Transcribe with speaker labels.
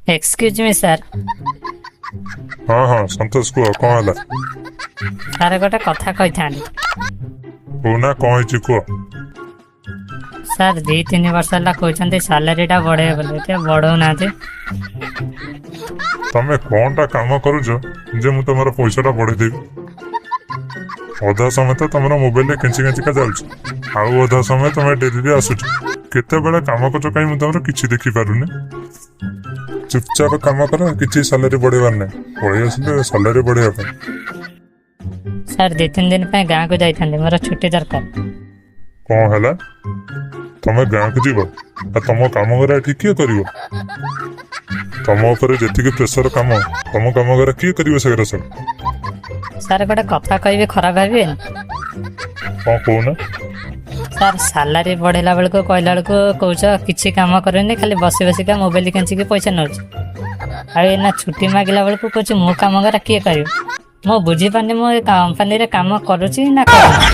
Speaker 1: Excuse me, sir.
Speaker 2: ହଁ, ସନ୍ତୋଷ, କୁହ, କ'ଣ ହେଲା?
Speaker 1: ସାର୍, ଗୋଟେ କଥା କହିଥାନ୍ତି।
Speaker 2: କହୁନା, କ'ଣ ହେଇଛି କୁହ।
Speaker 1: ସାର୍, 2-3 ବର୍ଷ ହେଲା କହୁଛନ୍ତି ସାଲାରୀଟା ବଢ଼େଇବେ ବୋଲି, ଟିକେ ବଢ଼ଉନାହାନ୍ତି।
Speaker 2: ତମେ କ'ଣଟା କାମ କରୁଛ ଯେ ମୁଁ ତମର ପଇସାଟା ବଢ଼େଇ ଦେବି? ଅଧା ସମୟ ତ ତମର ମୋବାଇଲରେ କେଞ୍ଚି କେଞ୍ଚିକା ଯାଉଛି, ଆଉ ଅଧା ସମୟ ତମେ ଡେରିରେ ଆସୁଛ। କେତେବେଳେ କାମ କରୁଛ କାହିଁ ମୁଁ ତମର କିଛି ଦେଖିପାରୁନି। ଚୁପଚାପ କାମ କର, କିଛି ସାଲାରୀ ବଢ଼େଇବାର ନାହିଁ। ପଳେଇ ଆସିଲେ ସାଲାରୀ ବଢ଼େଇବା ପାଇଁ।
Speaker 1: ସାର୍, 2-3 ଦିନ ପାଇଁ ଗାଁକୁ ଯାଇଥାନ୍ତି, ମୋର ଛୁଟି ଦରକାର।
Speaker 2: କ'ଣ ହେଲା? ତମେ ଗାଁକୁ ଯିବ ଆଉ ତମ କାମ ଗୁରା ଏଠି କିଏ କରିବ? ତମ ଉପରେ ଯେତିକି ପ୍ରେସର କାମ, ତମ କାମ ଗୁରା କିଏ କରିବ ସେଗୁରା ସବୁ?
Speaker 1: ସାର୍, ଗୋଟେ କଥା କହିବି, ଖରାପ ଭାବିବେନି?
Speaker 2: କ'ଣ, କହୁନା।
Speaker 1: ସାର୍, ସାଲାରୀ ବଢ଼େଇଲା ବେଳକୁ କହିଲା ବେଳକୁ କହୁଛ କିଛି କାମ କରୁନି, ଖାଲି ବସି ବସିକା ମୋବାଇଲ କେଞ୍ଚିକି ପଇସା ନେଉଛି। ଆଉ ଏଇନା ଛୁଟି ମାଗିଲା ବେଳକୁ କହୁଛି ମୁଁ କାମ କରା କିଏ କରିବ? ମୁଁ ବୁଝିପାରୁନି, ମୁଁ ଏ କମ୍ପାନୀରେ କାମ କରୁଛି ନା କରୁନି।